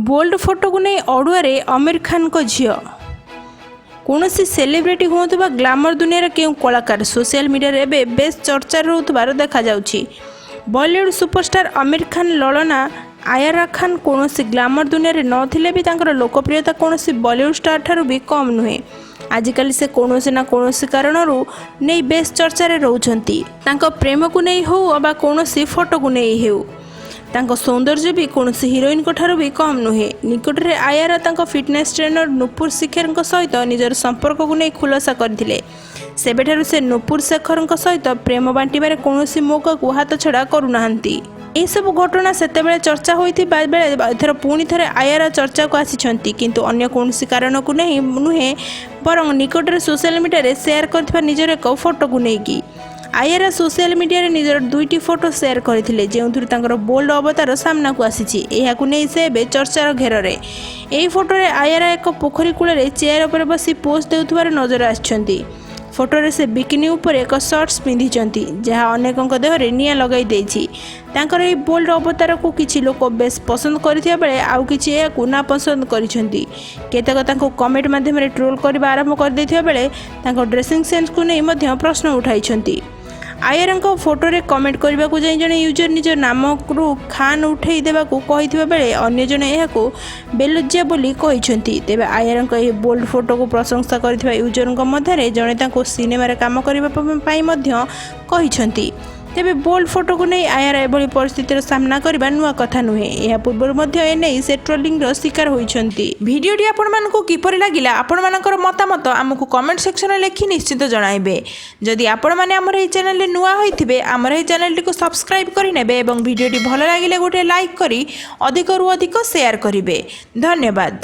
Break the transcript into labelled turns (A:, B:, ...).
A: Bold ଫଟୋକୁ ନେଇ ଅଡ଼ୁଆରେ ଅମୀର ଖାନଙ୍କ ଝିଅ। କୌଣସି ସେଲିବ୍ରିଟି ହୁଅନ୍ତୁ ବା ଗ୍ଲାମର ଦୁନିଆର କେଉଁ କଳାକାର, ସୋସିଆଲ ମିଡ଼ିଆରେ ଏବେ ବେଶ୍ ଚର୍ଚ୍ଚାରେ ରହୁଥିବାର ଦେଖାଯାଉଛି। ବଲିଉଡ୍ ସୁପରଷ୍ଟାର ଅମୀର ଖାନ ଲଳନା ଆୟାରା ଖାନ କୌଣସି ଗ୍ଲାମର ଦୁନିଆରେ ନଥିଲେ ବି ତାଙ୍କର ଲୋକପ୍ରିୟତା କୌଣସି ବଲିଉଡ୍ ଷ୍ଟାର ଠାରୁ ବି କମ୍ ନୁହେଁ। ଆଜିକାଲି ସେ କୌଣସି ନା କୌଣସି କାରଣରୁ ନେଇ ବେଶ୍ ଚର୍ଚ୍ଚାରେ ରହୁଛନ୍ତି। ତାଙ୍କ ପ୍ରେମକୁ ନେଇ ହେଉ ଅବା କୌଣସି ଫଟୋକୁ ନେଇ ହେଉ, ତାଙ୍କ ସୌନ୍ଦର୍ଯ୍ୟ ବି କୌଣସି ହିରୋଇନଙ୍କ ଠାରୁ ବି କମ୍ ନୁହେଁ। ନିକଟରେ ଆୟାରା ତାଙ୍କ ଫିଟନେସ୍ ଟ୍ରେନର ନୁପୁର ଶେଖରଙ୍କ ସହିତ ନିଜର ସମ୍ପର୍କକୁ ନେଇ ଖୁଲାସା କରିଥିଲେ। ସେବେଠାରୁ ସେ ନୁପୁର ଶେଖରଙ୍କ ସହିତ ପ୍ରେମ ବାଣ୍ଟିବାରେ କୌଣସି ମୌକାକୁ ହାତଛଡ଼ା କରୁନାହାନ୍ତି। ଏହିସବୁ ଘଟଣା ସେତେବେଳେ ଚର୍ଚ୍ଚା ହୋଇଥିବା ବେଳେ ଏଥର ପୁଣି ଥରେ ଆୟାରା ଚର୍ଚ୍ଚାକୁ ଆସିଛନ୍ତି। କିନ୍ତୁ ଅନ୍ୟ କୌଣସି କାରଣକୁ ନେଇ ନୁହେଁ, ବରଂ ନିକଟରେ ସୋସିଆଲ ମିଡ଼ିଆରେ ସେୟାର କରିଥିବା ନିଜର ଏକ ଫଟୋକୁ ନେଇକି। ଆୟାରା ସୋସିଆଲ ମିଡ଼ିଆରେ ନିଜର ଦୁଇଟି ଫଟୋ ସେୟାର କରିଥିଲେ, ଯେଉଁଥିରୁ ତାଙ୍କର ବୋଲ୍ଡ ଅବତାର ସାମ୍ନାକୁ ଆସିଛି। ଏହାକୁ ନେଇ ସେ ଏବେ ଚର୍ଚ୍ଚାର ଘେରରେ। ଏହି ଫଟୋରେ ଆୟାରା ଏକ ପୋଖରୀ କୂଳରେ ଚେୟାର ଉପରେ ବସି ପୋଜ୍ ଦେଉଥିବାର ନଜର ଆସିଛନ୍ତି। ଫଟୋରେ ସେ ବିକିନି ଉପରେ ଏକ ସର୍ଟସ୍ ପିନ୍ଧିଛନ୍ତି, ଯାହା ଅନେକଙ୍କ ଦେହରେ ନିଆଁ ଲଗାଇ ଦେଇଛି। ତାଙ୍କର ଏହି ବୋଲ୍ଡ ଅବତାରକୁ କିଛି ଲୋକ ବେଶ୍ ପସନ୍ଦ କରିଥିବା ବେଳେ ଆଉ କିଛି ଏହାକୁ ନାପସନ୍ଦ କରିଛନ୍ତି। କେତେକ ତାଙ୍କୁ କମେଣ୍ଟ ମାଧ୍ୟମରେ ଟ୍ରୋଲ୍ କରିବା ଆରମ୍ଭ କରିଦେଇଥିବା ବେଳେ ତାଙ୍କ ଡ୍ରେସିଂ ସେନ୍ସକୁ ନେଇ ମଧ୍ୟ ପ୍ରଶ୍ନ ଉଠାଇଛନ୍ତି। ଆୟାରାଙ୍କ ଫଟୋରେ କମେଣ୍ଟ କରିବାକୁ ଯାଇ ଜଣେ ୟୁଜର ନିଜ ନାମରୁ ଖାନ୍ ଉଠାଇ ଦେବାକୁ କହିଥିବା ବେଳେ ଅନ୍ୟ ଜଣେ ଏହାକୁ ବେଲଜ୍ଜା ବୋଲି କହିଛନ୍ତି। ତେବେ ଆୟାରାଙ୍କ ଏହି ବୋଲ୍ଡ ଫଟୋକୁ ପ୍ରଶଂସା କରିଥିବା ୟୁଜରଙ୍କ ମଧ୍ୟରେ ଜଣେ ତାଙ୍କୁ ସିନେମାରେ କାମ କରିବା ପାଇଁ ମଧ୍ୟ କହିଛନ୍ତି। ତେବେ ବୋଲ୍ଡ ଫଟୋକୁ ନେଇ ଆୟାରା ଏଭଳି ପରିସ୍ଥିତିର ସାମ୍ନା କରିବା ନୂଆ କଥା ନୁହେଁ। ଏହା ପୂର୍ବରୁ ମଧ୍ୟ ଏନେଇ ସେ ଟ୍ରୋଲିଂର ଶିକାର ହୋଇଛନ୍ତି।
B: ଭିଡ଼ିଓଟି ଆପଣମାନଙ୍କୁ କିପରି ଲାଗିଲା, ଆପଣମାନଙ୍କର ମତାମତ ଆମକୁ କମେଣ୍ଟ ସେକ୍ସନରେ ଲେଖି ନିଶ୍ଚିତ ଜଣାଇବେ। ଯଦି ଆପଣମାନେ ଆମର ଏହି ଚ୍ୟାନେଲରେ ନୂଆ ହୋଇଥିବେ, ଆମର ଏହି ଚ୍ୟାନେଲଟିକୁ ସବସ୍କ୍ରାଇବ୍ କରିନେବେ ଏବଂ ଭିଡ଼ିଓଟି ଭଲ ଲାଗିଲେ ଗୋଟିଏ ଲାଇକ୍ କରି ଅଧିକରୁ ଅଧିକ ସେୟାର କରିବେ। ଧନ୍ୟବାଦ।